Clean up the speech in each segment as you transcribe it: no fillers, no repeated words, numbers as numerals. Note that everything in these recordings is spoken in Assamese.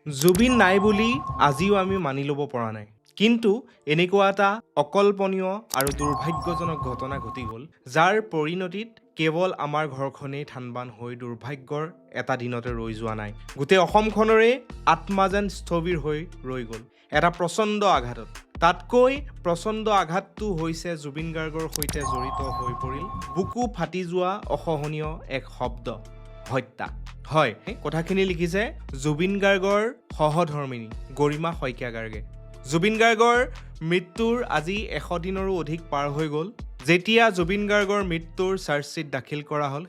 জুবিন নাই বুলি আজিও আমি মানি ল'ব পৰা নাই। কিন্তু এনেকুৱা এটা অকল্পনীয় আৰু দুৰ্ভাগ্যজনক ঘটনা ঘটি গ'ল, যাৰ পৰিণতিত কেৱল আমাৰ ঘৰখনেই থানবান হৈ দুৰ্ভাগ্যৰ এটা দিনতে ৰৈ যোৱা নাই, গোটেই অসমখনৰে আত্মা যেন স্থবিৰ হৈ ৰৈ গ'ল এটা প্ৰচণ্ড আঘাতত। তাতকৈ প্ৰচণ্ড আঘাতটো হৈছে জুবিন গাৰ্গৰ সৈতে জড়িত হৈ পৰিল বুকু ফাটি যোৱা অসহনীয় এক শব্দ, হত্যা। হয়, কথাখিনি লিখিছে জুবিন গাৰ্গৰ সহধৰ্মিনী গৰিমা শইকীয়া গাৰ্গে। জুবিন গাৰ্গৰ মৃত্যুৰ আজি 100 দিনৰো অধিক পাৰ হৈ গ'ল। যেতিয়া জুবিন গাৰ্গৰ মৃত্যুৰ চাৰ্জশ্বীট দাখিল কৰা হ'ল,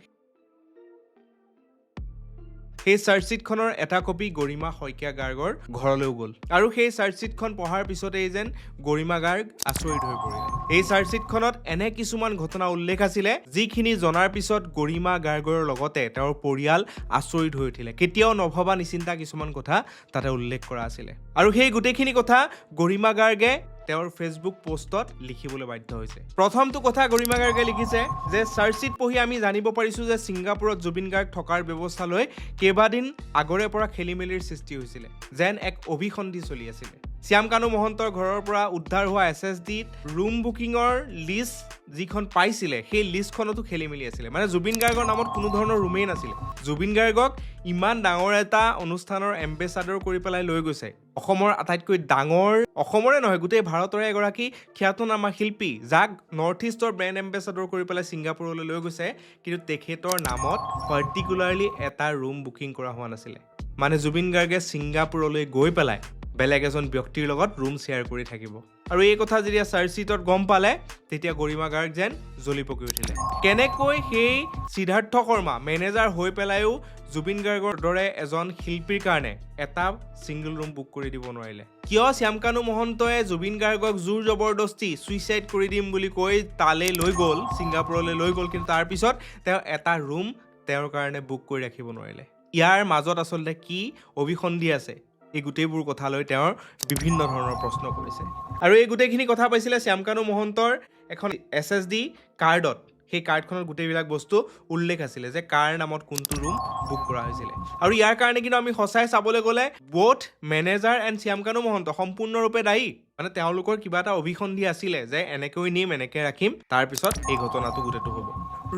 সেই চাৰ্জশ্বীটখনৰ এটা কপি গৰিমা শইকীয়া গাৰ্গৰ ঘৰলৈও গ'ল আৰু সেই চাৰ্জশ্বীটখন পঢ়াৰ পিছতেই যেন গৰিমা গাৰ্গ আচৰিত হৈ পৰিলে। এই চাৰ্জশ্বীটখনত এনে কিছুমান ঘটনা উল্লেখ আছিলে, যিখিনি জনাৰ পিছত গৰিমা গাৰ্গৰ লগতে তেওঁৰ পৰিয়াল আচৰিত হৈ উঠিলে। কেতিয়াও নভবা নিচিন্তা কিছুমান কথা তাতে উল্লেখ কৰা আছিলে আৰু সেই গোটেইখিনি কথা গৰিমা গাৰ্গে তেওঁৰ ফেচবুক পষ্টত লিখিবলৈ বাধ্য হৈছে। প্ৰথমটো কথা গৰিমা গাৰ্গে লিখিছে যে চাৰ্জশ্বীট পঢ়ি আমি জানিব পাৰিছোঁ যে ছিংগাপুৰত জুবিন গাৰ্গ থকাৰ ব্যৱস্থা লৈ কেইবাদিন আগৰে পৰা খেলি মেলিৰ সৃষ্টি হৈছিলে, যেন এক অভিসন্ধি চলি আছিলে। শ্যাম কানু মহন্তৰ ঘৰৰ পৰা উদ্ধাৰ হোৱা এছএছডিত ৰুম বুকিঙৰ লিষ্ট যিখন পাইছিলে, সেই লিষ্টখনতো খেলি মেলি আছিলে। মানে জুবিন গাৰ্গৰ নামত কোনো ধৰণৰ ৰুমেই নাছিলে। জুবিন গাৰ্গক ইমান ডাঙৰ এটা অনুষ্ঠানৰ এম্বেচাডৰ কৰি পেলাই লৈ গৈছে, অসমৰ আটাইতকৈ ডাঙৰ, অসমৰে নহয় গোটেই ভাৰতৰে এগৰাকী খ্যাতনামা শিল্পী, যাক নৰ্থ ইষ্টৰ ব্ৰেণ্ড এম্বেচাডৰ কৰি পেলাই ছিংগাপুৰলৈ লৈ গৈছে, কিন্তু তেখেতৰ নামত পাৰ্টিকুলাৰলি এটা ৰুম বুকিং কৰা হোৱা নাছিলে। মানে জুবিন গাৰ্গে ছিংগাপুৰলৈ গৈ পেলাই বেলেগ এজন ব্যক্তিৰ লগত ৰুম শ্বেয়াৰ কৰি থাকিব। আৰু এই কথা যেতিয়া চাৰ্জশ্বীটত গম পালে, তেতিয়া গৰিমা গাৰ্গ যেন জ্বলি পকি উঠিলে। কেনেকৈ সেই সিদ্ধাৰ্থ শৰ্মা মেনেজাৰ হৈ পেলাইও জুবিন গাৰ্গৰ দৰে এজন শিল্পীৰ কাৰণে এটা ছিংগল ৰুম বুক কৰি দিব নোৱাৰিলে? কিয় শ্যামকানু মহন্তই জুবিন গাৰ্গক জোৰ জবৰদস্তি ছুইচাইড কৰি দিম বুলি কৈ তালৈ লৈ গ'ল, ছিংগাপুৰলৈ লৈ গ'ল, কিন্তু তাৰপিছত তেওঁ এটা ৰুম তেওঁৰ কাৰণে বুক কৰি ৰাখিব নোৱাৰিলে? ইয়াৰ মাজত আচলতে কি অভিসন্ধি আছে, এই গোটেইবোৰ কথা লৈ তেওঁৰ বিভিন্ন ধৰণৰ প্ৰশ্ন কৰিছে। আৰু এই গোটেইখিনি কথা পাইছিলে শ্যামকানু মহন্তৰ এখন এছএছডি কাৰ্ডত। সেই কাৰ্ডখনত গোটেইবিলাক বস্তু উল্লেখ আছিলে যে কাৰ নামত কোনটো ৰুম বুক কৰা হৈছিলে। আৰু ইয়াৰ কাৰণে কিন্তু আমি সঁচাই চাবলৈ গ'লে both manager and Shyamkanu Mahanta সম্পূৰ্ণৰূপে দায়ী। মানে তেওঁলোকৰ কিবা এটা অভিসন্ধি আছিলে যে এনেকৈ নিম, এনেকৈ ৰাখিম, তাৰপিছত এই ঘটনাটো গোটেইটো হ'ব।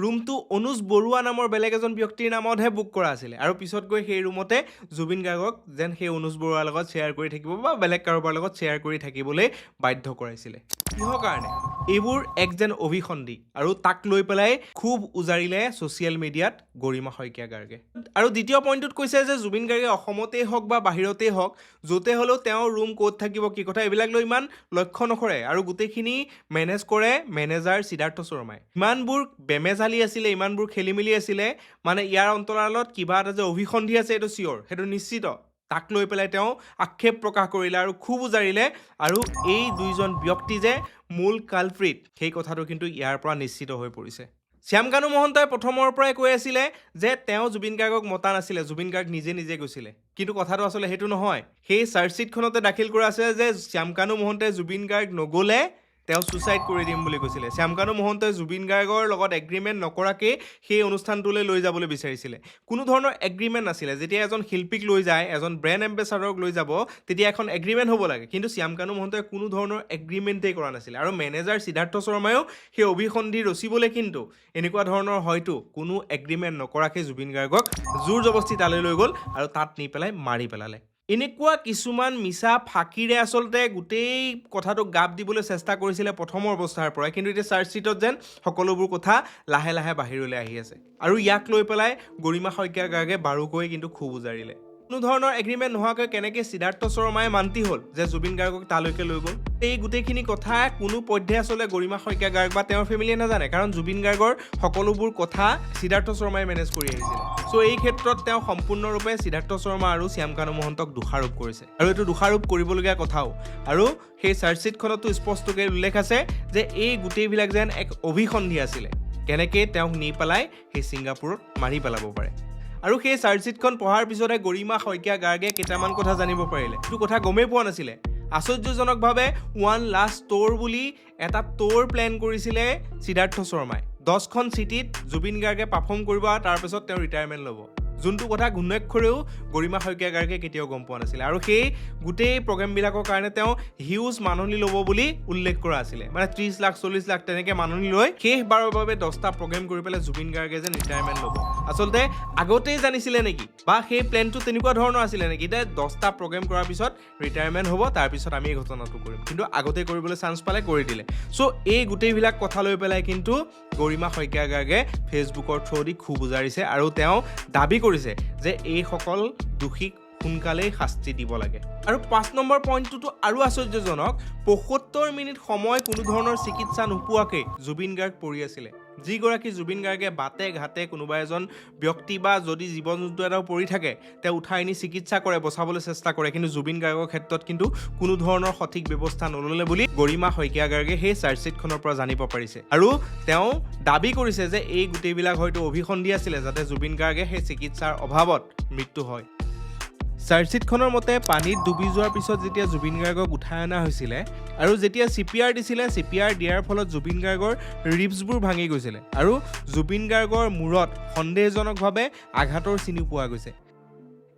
ৰুমটো অনুজ বৰুৱা নামৰ বেলেগ এজন ব্যক্তিৰ নামতহে বুক কৰা আছিলে আৰু পিছত গৈ সেই ৰুমতে জুবিন গাৰ্গক যেন সেই অনুজ বৰুৱাৰ লগত শ্বেয়াৰ কৰি থাকিব বা বেলেগ কাৰোবাৰ লগত শ্বেয়াৰ কৰি থাকিবলৈ বাধ্য কৰাইছিলে। কিহৰ কাৰণে? এইবোৰ এক যেন অভিসন্ধি আৰু তাক লৈ পেলাই খুব উজাৰিলে ছ'চিয়েল মিডিয়াত গৰিমা শইকীয়া গাৰ্গে। আৰু দ্বিতীয় পইণ্টটোত কৈছে যে জুবিন গাৰ্গে অসমতেই হওক বা বাহিৰতেই হওক, য'তে হ'লেও তেওঁৰ ৰুম ক'ত থাকিব, কি কথা, এইবিলাক লৈ ইমান লক্ষ্য নকৰে আৰু গোটেইখিনি মেনেজ কৰে মেনেজাৰ সিদ্ধাৰ্থ শৰ্মাই। ইমানবোৰ বেমেজালি আছিলে, ইমানবোৰ খেলি মেলি আছিলে, মানে ইয়াৰ অন্তৰালত কিবা এটা যে অভিসন্ধি আছে, এইটো চিয়'ৰ, সেইটো নিশ্চিত। তাক লৈ পেলাই তেওঁ আক্ষেপ প্ৰকাশ কৰিলে আৰু খুব উজাৰিলে। আৰু এই দুইজন ব্যক্তি যে মূল কালপ্ৰিট, সেই কথাটো কিন্তু ইয়াৰ পৰা নিশ্চিত হৈ পৰিছে। শ্যামকানু মহন্তই প্ৰথমৰ পৰাই কৈ আছিলে যে তেওঁ জুবিন গাৰ্গক মতা নাছিলে, জুবিন গাৰ্গ নিজে নিজে গৈছিলে। কিন্তু কথাটো আচলতে সেইটো নহয়। সেই চাৰ্জশ্বীটখনতে দাখিল কৰা আছে যে শ্যামকানু মহন্তই জুবিন গাৰ্গ নগ'লে তেওঁ ছুইচাইড কৰি দিম বুলি কৈছিলে। শ্যামকানু মহন্তই জুবিন গাৰ্গৰ লগত এগ্ৰিমেণ্ট নকৰাকেই সেই অনুষ্ঠানটোলৈ লৈ যাবলৈ বিচাৰিছিলে। কোনো ধৰণৰ এগ্ৰিমেণ্ট নাছিলে। যেতিয়া এজন শিল্পীক লৈ যায়, এজন ব্ৰেণ্ড এম্বেচাডৰক লৈ যাব, তেতিয়া এখন এগ্ৰিমেণ্ট হ'ব লাগে। কিন্তু শ্যামকানু মহন্তই কোনো ধৰণৰ এগ্ৰিমেণ্টেই কৰা নাছিলে আৰু মেনেজাৰ সিদ্ধাৰ্থ শৰ্মায়ো সেই অভিসন্ধি ৰচিবলৈ কিন্তু এনেকুৱা ধৰণৰ হয়তো কোনো এগ্ৰিমেণ্ট নকৰাকৈ জুবিন গাৰ্গক জোৰ জবস্তি তালৈ লৈ গ'ল আৰু তাত নি পেলাই মাৰি পেলালে। এনেকুৱা কিছুমান মিছা ফাঁকিৰে আচলতে গোটেই কথাটো গাপ দিবলৈ চেষ্টা কৰিছিলে প্ৰথমৰ অৱস্থাৰ পৰাই। কিন্তু এতিয়া চাৰ্জশ্বীটত যেন সকলোবোৰ কথা লাহে লাহে বাহিৰলৈ আহি আছে আৰু ইয়াক লৈ পেলাই গৰিমা শইকীয়া গাৰ্গে বাৰুকৈ কিন্তু খুব উজাৰিলে। কোনো ধৰণৰ এগ্ৰিমেণ্ট নোহোৱাকৈ কেনেকৈ সিদ্ধাৰ্থ শৰ্মাই মান্তি হ'ল যে জুবিন গাৰ্গক তালৈকে লৈ গ'ল? এই গোটেইখিনি কথা কোনো পধ্যে আচলতে গৰিমা শইকীয়া গাৰ্গ বা তেওঁৰ ফেমিলিয়ে নাজানে, কাৰণ জুবিন গাৰ্গৰ সকলোবোৰ কথা সিদ্ধাৰ্থ শৰ্মাই মেনেজ কৰি আহিছিলে। চ' এই ক্ষেত্ৰত তেওঁ সম্পূৰ্ণৰূপে সিদ্ধাৰ্থ শৰ্মা আৰু শ্যামকানু মহন্তক দোষাৰোপ কৰিছে আৰু এইটো দোষাৰোপ কৰিবলগীয়া কথাও। আৰু সেই চাৰ্জশ্বীটখনতো স্পষ্টকৈ উল্লেখ আছে যে এই গোটেইবিলাক যেন এক অভিসন্ধি আছিলে, কেনেকৈ তেওঁক নি পেলাই সেই ছিংগাপুৰত মাৰি পেলাব পাৰে। আৰু সেই চাৰ্জশ্বীটখন পঢ়াৰ পিছতে গৰিমা শইকীয়া গাৰ্গে কেইটামান কথা জানিব পাৰিলে, এইটো কথা গমেই পোৱা নাছিলে। আশ্চৰ্যজনকভাৱে ওৱান লাষ্ট ট'ৰ বুলি এটা ট'ৰ প্লেন কৰিছিলে সিদ্ধাৰ্থ শৰ্মাই। 10খন চিটিত জুবিন গাৰ্গে পাৰফৰ্ম কৰিব আৰু তাৰপিছত তেওঁ ৰিটায়াৰমেণ্ট ল'ব। যোনটো কথা ঘূৰ্ণাক্ষৰেও গৰিমা শইকীয়া গাৰ্গে কেতিয়াও গম পোৱা নাছিলে। আৰু সেই গোটেই প্ৰগ্ৰেমবিলাকৰ কাৰণে তেওঁ হিউজ মাননি ল'ব বুলি উল্লেখ কৰা আছিলে, মানে 30 লাখ, 40 লাখ তেনেকৈ মাননি লৈ শেষবাৰৰ বাবে 10টা প্ৰগ্ৰেম কৰি পেলাই জুবিন গাৰ্গে যে ৰিটায়াৰমেণ্ট ল'ব। আচলতে আগতেই জানিছিলে নেকি বা সেই প্লেনটো তেনেকুৱা ধৰণৰ আছিলে নেকি যে 10টা প্ৰগ্ৰেম কৰাৰ পিছত ৰিটায়াৰমেণ্ট হ'ব, তাৰপিছত আমি এই ঘটনাটো কৰিম? কিন্তু আগতে কৰিবলৈ চান্স পালে, কৰি দিলে। চ' এই গোটেইবিলাক কথা লৈ পেলাই কিন্তু গৰিমা শইকীয়া গাৰ্গে ফেচবুকৰ থ্ৰুদি ক্ষোভ উজাৰিছে আৰু তেওঁ দাবী কৰিছে যে এইসকল দোষীক সোনকালেই শাস্তি দিব লাগে। আৰু 5 নম্বৰ পইণ্টটোতো আৰু আশ্চৰ্যজনক। 75 মিনিট সময় কোনো ধৰণৰ চিকিৎসা নোপোৱাকৈ জুবিন গাৰ্গ পৰি আছিলে। যিগৰাকী জুবিন গাৰ্গে বাটে ঘাটে কোনোবা এজন ব্যক্তি বা যদি জীৱ জন্তু এটাও পৰি থাকে, তেওঁ উঠাই নি চিকিৎসা কৰে, বচাবলৈ চেষ্টা কৰে। কিন্তু জুবিন গাৰ্গৰ ক্ষেত্ৰত কিন্তু কোনো ধৰণৰ সঠিক ব্যৱস্থা নল'লে বুলি গৰিমা শইকীয়া গাৰ্গে সেই চাৰ্জশ্বিটখনৰ পৰা জানিব পাৰিছে। আৰু তেওঁ দাবী কৰিছে যে এই গোটেইবিলাক হয়তো অভিসন্ধি আছিলে, যাতে জুবিন গাৰ্গে সেই চিকিৎসাৰ অভাৱত মৃত্যু হয়। চাৰ্জশ্বিটখনৰ মতে পানীত ডুবি যোৱাৰ পিছত যেতিয়া জুবিন গাৰ্গক উঠাই অনা হৈছিলে আৰু যেতিয়া চিপিআৰ দিছিলে, চিপিআৰ দিয়াৰ ফলত জুবিন গাৰ্গৰ ৰিবছবোৰ ভাঙি গৈছিলে আৰু জুবিন গাৰ্গৰ মূৰত সন্দেহজনকভাৱে আঘাতৰ চিনো পোৱা গৈছে।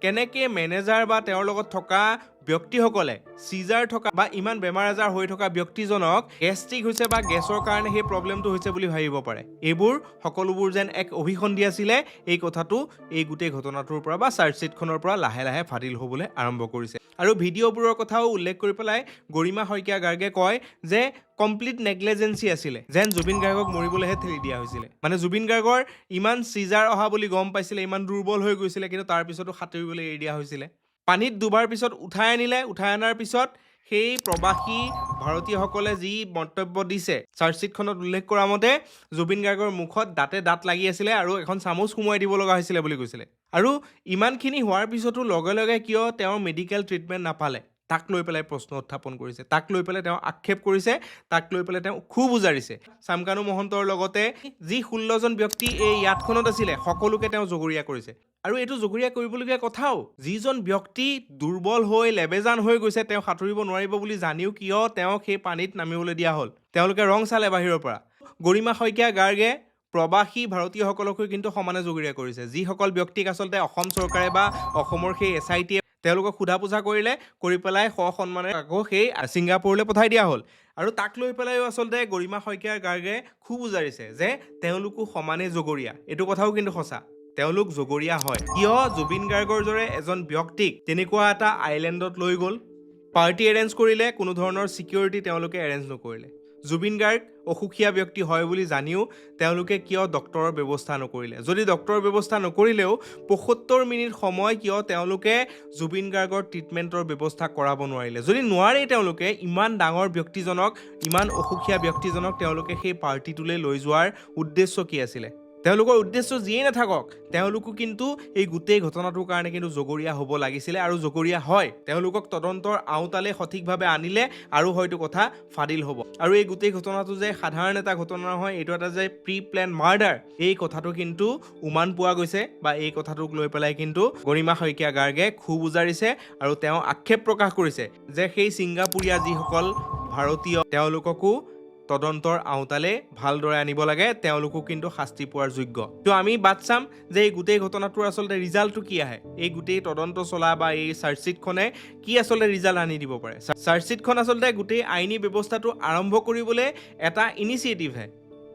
কেনেকৈ মেনেজাৰ বা তেওঁৰ লগত থকা ব্যক্তিসকলে চিজাৰ থকা বা ইমান বেমাৰ আজাৰ হৈ থকা ব্যক্তিজনক গেষ্ট্ৰিক হৈছে বা গেছৰ কাৰণে সেই প্ৰব্লেমটো হৈছে বুলি ভাবিব পাৰে? এইবোৰ সকলোবোৰ যেন এক অভিসন্ধি আছিলে, এই কথাটো এই গোটেই ঘটনাটোৰ পৰা বা চাৰ্জশ্বিটখনৰ পৰা লাহে লাহে ফাদিল হ'বলৈ আৰম্ভ কৰিছে। আৰু ভিডিঅ'বোৰৰ কথাও উল্লেখ কৰি পেলাই গৰিমা শইকীয়া গাৰ্গে কয় যে কমপ্লিট নেগলেজেঞ্চি আছিলে, যেন জুবিন গাৰ্গক মৰিবলৈহে ঠেলি দিয়া হৈছিলে। মানে জুবিন গাৰ্গৰ ইমান চিজাৰ অহা বুলি গম পাইছিলে, ইমান দুৰ্বল হৈ গৈছিলে, কিন্তু তাৰপিছতো সাঁতুৰিবলৈ এৰি দিয়া হৈছিলে। পানীত ডুবাৰ পিছত উঠাই আনিলে। উঠাই অনাৰ পিছত সেই প্ৰৱাসী ভাৰতীয়সকলে যি মন্তব্য দিছে, চাৰ্জশ্বিটখনত উল্লেখ কৰা মতে জুবিন গাৰ্গৰ মুখত দাঁতে দাঁত লাগি আছিলে আৰু এখন চামুচ সুমুৱাই দিব লগা হৈছিলে বুলি কৈছিলে। আৰু ইমানখিনি হোৱাৰ পিছতো লগে লগে কিয় তেওঁ মেডিকেল ট্ৰিটমেণ্ট নাপালে, তাক লৈ পেলাই প্ৰশ্ন উত্থাপন কৰিছে, তাক লৈ পেলাই তেওঁ আক্ষেপ কৰিছে, তাক লৈ পেলাই তেওঁ ক্ষোভ উজাৰিছে। শ্যামকানু মহন্তৰ লগতে যি 16জন ব্যক্তি এই য়াটখনত আছিলে, সকলোকে তেওঁ জগৰীয়া কৰিছে। আৰু এইটো জগৰীয়া কৰিবলগীয়া কথাও। যিজন ব্যক্তি দুৰ্বল হৈ লেবেজান হৈ গৈছে, তেওঁ সাঁতুৰিব নোৱাৰিব বুলি জানিও কিয় তেওঁক সেই পানীত নামিবলৈ দিয়া হ'ল? তেওঁলোকে ৰং চালে বাহিৰৰ পৰা। গৰিমা শইকীয়া গাৰ্গে প্ৰৱাসী ভাৰতীয়সকলকো কিন্তু সমানে জগৰীয়া কৰিছে, যিসকল ব্যক্তিক আচলতে অসম চৰকাৰে বা অসমৰ সেই এছআইটিয়ে তেওঁলোকক সোধা পোছা কৰিলে, কৰি পেলাই সসন্মানে আকৌ সেই ছিংগাপুৰলৈ পঠাই দিয়া হ'ল। আৰু তাক লৈ পেলাইও আচলতে গৰিমা শইকীয়া গাৰ্গে ক্ষোভ উজাৰিছে যে তেওঁলোকো সমানেই জগৰীয়া। এইটো কথাও কিন্তু সঁচা, তেওঁলোক জগৰীয়া হয়। কিয় জুবিন গাৰ্গৰ দৰে এজন ব্যক্তিক তেনেকুৱা এটা আইলেণ্ডত লৈ গ'ল, পাৰ্টি এৰেঞ্জ কৰিলে, কোনো ধৰণৰ ছিকিউৰিটি তেওঁলোকে এৰেঞ্জ নকৰিলে? জুবিন গাৰ্গ অসুখীয়া ব্যক্তি হয় বুলি জানিও তেওঁলোকে কিয় ডক্তৰৰ ব্যৱস্থা নকৰিলে? যদি ডক্তৰৰ ব্যৱস্থা নকৰিলেও 75 মিনিট সময় কিয় তেওঁলোকে জুবিন গাৰ্গৰ ট্ৰিটমেণ্টৰ ব্যৱস্থা কৰাব নোৱাৰিলে? যদি নোৱাৰেই, তেওঁলোকে ইমান ডাঙৰ ব্যক্তিজনক, ইমান অসুখীয়া ব্যক্তিজনক তেওঁলোকে সেই পাৰ্টিটোলৈ লৈ যোৱাৰ উদ্দেশ্য কি আছিলে? তেওঁলোকৰ উদ্দেশ্য যিয়েই নাথাকক, তেওঁলোকো কিন্তু এই গোটেই ঘটনাটোৰ কাৰণে কিন্তু জগৰীয়া হ'ব লাগিছিলে আৰু জগৰীয়া হয়। তেওঁলোকক তদন্তৰ আওতালৈ সঠিকভাৱে আনিলে আৰু হয়তো কথা ফাদিল হ'ব। আৰু এই গোটেই ঘটনাটো যে সাধাৰণ এটা ঘটনা নহয়, এইটো এটা যে প্ৰি প্লেন মাৰ্ডাৰ, এই কথাটো কিন্তু উমান পোৱা গৈছে বা এই কথাটোক লৈ পেলাই কিন্তু গৰিমা শইকীয়া গাৰ্গে ক্ষোভ উজাৰিছে আৰু তেওঁ আক্ষেপ প্ৰকাশ কৰিছে যে সেই ছিংগাপুৰীয়া যিসকল ভাৰতীয়, তেওঁলোককো তদন্তৰ আওতালে ভালদৰে আনিব লাগে, তেওঁলোকো কিন্তু শাস্তি পোৱাৰ যোগ্য। তো আমি বাট চাম যে এই গোটেই ঘটনাটোৰ আচলতে ৰিজাল্টটো কি আহে, এই গোটেই তদন্ত চলা বা এই চাৰ্জশ্বিটখনে কি আচলতে ৰিজাল্ট আনি দিব পাৰে। চাৰ্জশ্বিটখন আচলতে গোটেই আইনী ব্যৱস্থাটো আৰম্ভ কৰিবলৈ এটা ইনিচিয়েটিভহে।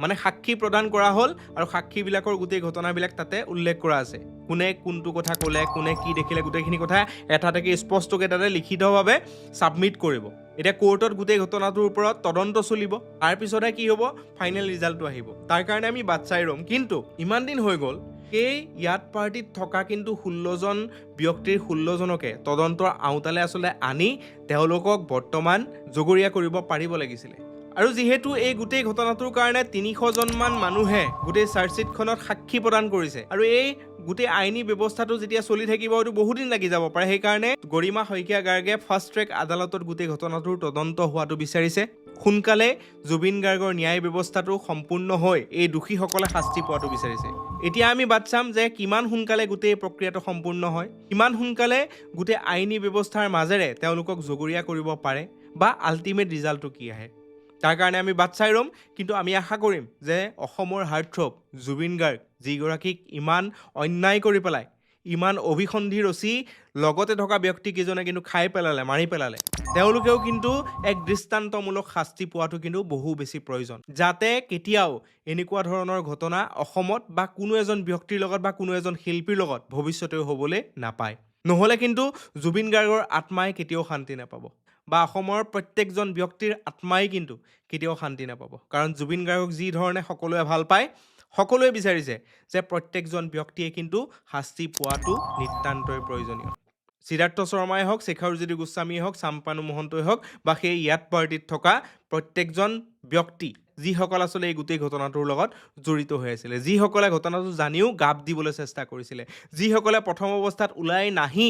মানে সাক্ষী প্ৰদান কৰা হ'ল আৰু সাক্ষীবিলাকৰ গোটেই ঘটনাবিলাক তাতে উল্লেখ কৰা আছে। কোনে কোনটো কথা ক'লে, কোনে কি দেখিলে, গোটেইখিনি কথা এটা এটাকৈ স্পষ্টকৈ তাতে লিখিতভাৱে ছাবমিট কৰিব। এতিয়া কোৰ্টত গোটেই ঘটনাটোৰ ওপৰত তদন্ত চলিব, তাৰপিছতহে কি হ'ব, ফাইনেল ৰিজাল্টটো আহিব। তাৰ কাৰণে আমি বাট চাই ৰ'ম। কিন্তু ইমান দিন হৈ গ'ল, সেই য়াট পাৰ্টিত থকা কিন্তু 16জন ব্যক্তিৰ 16জনকে তদন্তৰ আওতালৈ আচলতে আনি তেওঁলোকক বৰ্তমান জগৰীয়া কৰিব পাৰিব লাগিছিলে। আৰু যিহেতু এই গোটেই ঘটনাটোৰ কাৰণে 300জনমান মানুহে গোটেই চাৰ্জশ্বিটখনত সাক্ষী প্ৰদান কৰিছে আৰু এই গোটেই আইনী ব্যৱস্থাটো যেতিয়া চলি থাকিব, হয়তো বহুদিন লাগি যাব পাৰে। সেইকাৰণে গৰিমা শইকীয়া গাৰ্গে ফাষ্ট ট্ৰেক আদালতত গোটেই ঘটনাটোৰ তদন্ত হোৱাটো বিচাৰিছে। সোনকালে জুবিন গাৰ্গৰ ন্যায় ব্যৱস্থাটো সম্পূৰ্ণ হৈ এই দোষীসকলে শাস্তি পোৱাটো বিচাৰিছে। এতিয়া আমি বাট চাম যে কিমান সোনকালে গোটেই প্ৰক্ৰিয়াটো সম্পূৰ্ণ হয়, কিমান সোনকালে গোটেই আইনী ব্যৱস্থাৰ মাজেৰে তেওঁলোকক জগৰীয়া কৰিব পাৰে বা আল্টিমেট ৰিজাল্টটো কি আহে, তাৰ কাৰণে আমি বাট চাই ৰ'ম। কিন্তু আমি আশা কৰিম যে অসমৰ হাৰ্টথ্ৰব জুবিন গাৰ্গ, যিগৰাকীক ইমান অন্যায় কৰি পেলাই ইমান অভিসন্ধি ৰচি লগতে থকা ব্যক্তিকেইজনে কিন্তু খাই পেলালে, মাৰি পেলালে, তেওঁলোকেও কিন্তু এক দৃষ্টান্তমূলক শাস্তি পোৱাটো কিন্তু বহু বেছি প্ৰয়োজন, যাতে কেতিয়াও এনেকুৱা ধৰণৰ ঘটনা অসমত বা কোনো এজন ব্যক্তিৰ লগত বা কোনো এজন শিল্পীৰ লগত ভৱিষ্যতেও হ'বলৈ নাপায়। নহ'লে কিন্তু জুবিন গাৰ্গৰ আত্মাই কেতিয়াও শান্তি নাপাব বা অসমৰ প্ৰত্যেকজন ব্যক্তিৰ আত্মাই কিন্তু কেতিয়াও শান্তি নাপাব। কাৰণ জুবিন গাৰ্গক যি ধৰণে সকলোৱে ভাল পায়, সকলোৱে বিচাৰিছে যে প্ৰত্যেকজন ব্যক্তিয়ে কিন্তু শাস্তি পোৱাটো নিতান্তই প্ৰয়োজনীয়। সিদ্ধাৰ্থ শৰ্মাই হওক, শেখৰজ্যোতি গোস্বামীয়ে হওক, শান্তনু মহন্তই হওক বা সেই ইয়াত পাৰ্টিত থকা প্ৰত্যেকজন ব্যক্তি, যিসকল আচলতে এই গোটেই ঘটনাটোৰ লগত জড়িত হৈ আছিলে, যিসকলে ঘটনাটো জানিও গাপ দিবলৈ চেষ্টা কৰিছিলে, যিসকলে প্ৰথম অৱস্থাত ওলাই নাহি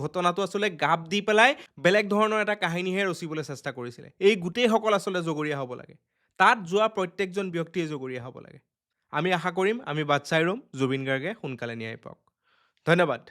ঘটনাটো আচলতে গাপ দি পেলাই বেলেগ ধৰণৰ এটা কাহিনীহে ৰচিবলৈ চেষ্টা কৰিছিলে, এই গোটেইসকল আচলতে জগৰীয়া হ'ব লাগে। তাত যোৱা প্ৰত্যেকজন ব্যক্তিয়ে জগৰীয়া হ'ব লাগে। আমি আশা কৰিম, আমি বাট চাই ৰ'ম, জুবিন গাৰ্গে সোনকালে ন্যায় পাওক। ধন্যবাদ।